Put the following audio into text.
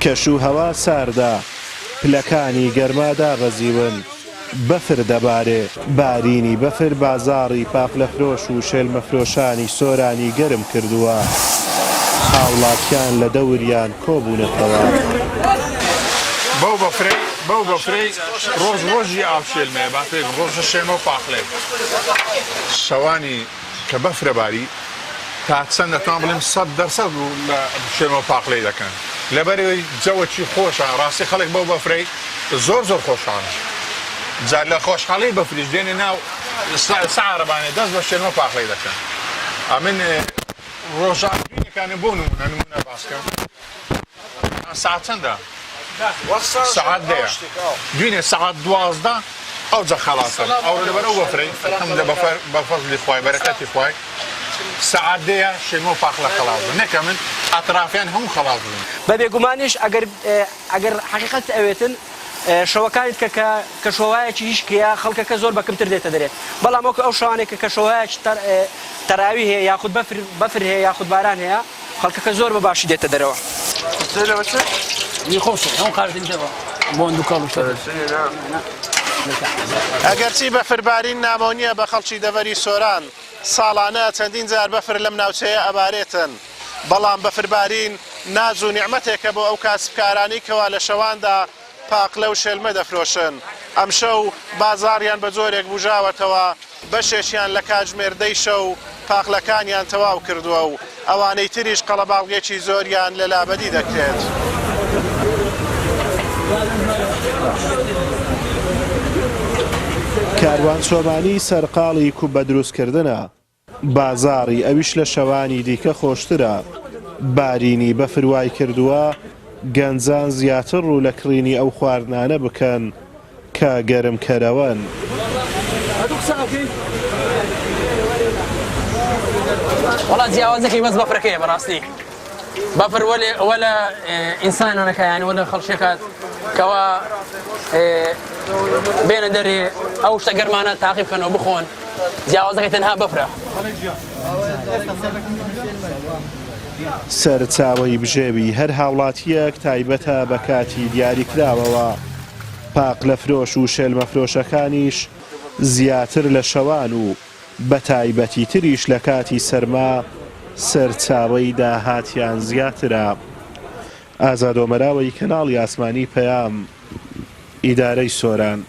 کەش و هەوا ساردە، پلەکانی گەرما دابەزیون، بەفر دەبارێ. بارینی بەفر بازاڕی پاقلەفرۆش و شێلمەفرۆشانی سۆرانی گەرم کردووە، هاوڵاتیان لە دەوریان کۆبوونەتەوە. بەو بەفرەی بەو بەفرەی ڕۆژ ڕۆژی ئاو شێلمەیە با پێ ڕۆژە شێلمە و پاقلەیە شەوانی کە بەفرە باری تا چەند دەتوان بڵێم 100% لە شێلمە و پاقلەی دەکەن لەبەرەوەی جەوەکی خۆشە ڕاستی خەڵک بەو بەفرەی زۆر زۆر خۆشحاڵن جا لە خۆشحاڵی بەفریش دێنە ناو سعارەبانێ دەست بە شێلمە پاقلەی دەکەن ئەمن ڕۆژان دوینەکانە بۆ نمونە نمونە باسکەم سەعات چەندە؟ سەعات دەیە دوینێ سەعات 12 ئەوجا خەڵاسە ئەو لەبەر ئەو بەفرەی الحمدلله بەفر بە فەزلی خوای بەرەکەتی خوای سەعات دەیە شێلمە و پاقلە خەڵاس بوو نەکە من ئەترافیان هەموو خەڵاس بوون. بە بێگومانیش ئەگەر ئەگەر حەقیقەت ئەوێتن شەوەکانیت کە کە کەشوهەوایەکی هیشکیە خەڵکەکە زۆر بە کەمتر دێتە دەرێ بەڵام وەکو ئەو شەوانەی کە کەشوهەوایەکی تەر تەراوی هەیە یاخود بەفر بەفر هەیە یاخود باران هەیە خەڵکەکە زۆر بە باشی دێتە دەرەوە. ئەگەرچی بەفربارین نامۆ نییە بە خەڵکی دەڤەری سۆران، ساڵانە چەندین جار بەفر لەم ناوچەیە ئەبارێتن، بەڵام بەفربارین ناز و نیعمەتێکە بۆ ئەو کاسبکارانەی کەوا لە شەواندا پاقلە و شێلمە دەفرۆشن، ئەمشەو بازاڕیان بە جۆرێک بوژاوەتەوە بەشێکیان لە کاتژمێر دەی شەو پاقلەکانیان تەواو کردووە و ئەوانەی تریش قەڵەباڵغێکی زۆریان لەلا بەدی دەکرێت. کاروان چۆمانی سەرقاڵی کوبە دروستکردنە. بازاڕی ئەویش لە شەوانی دیکە خۆشترە، بارینی بەفر وایکردووە گەنجان زیاتر ڕوو لە کڕینی ئەو خواردنانە بکەن کە گەرمکەرەوەن. وەڵا جیاوازەکەی بەس بەفرەکەیە بەڕاستی بەفر وەلێ وەلە ئینسانانەکە یانی وەلە خەڵکێکات کەوا بێنە دەرێ ئەو شتە گەرمانە تاقی بکەنەوە بخۆن جیاوازەکەی تەنها بەفرە. سەرچاوەی بژێوی هەر هاوڵاتییەک تایبەتە بە کاتی دیاریکراوەوە، پاقلەفرۆش و شێلمەفرۆشەکانیش زیاتر لە شەوان و بەتایبەتیتریش لە کاتی سەرما سەرچاوەی داهاتیان زیاترە. ئازاد ئۆمەراوەی کەناڵی ئاسمانی پەیام، ئیدارەی سۆران.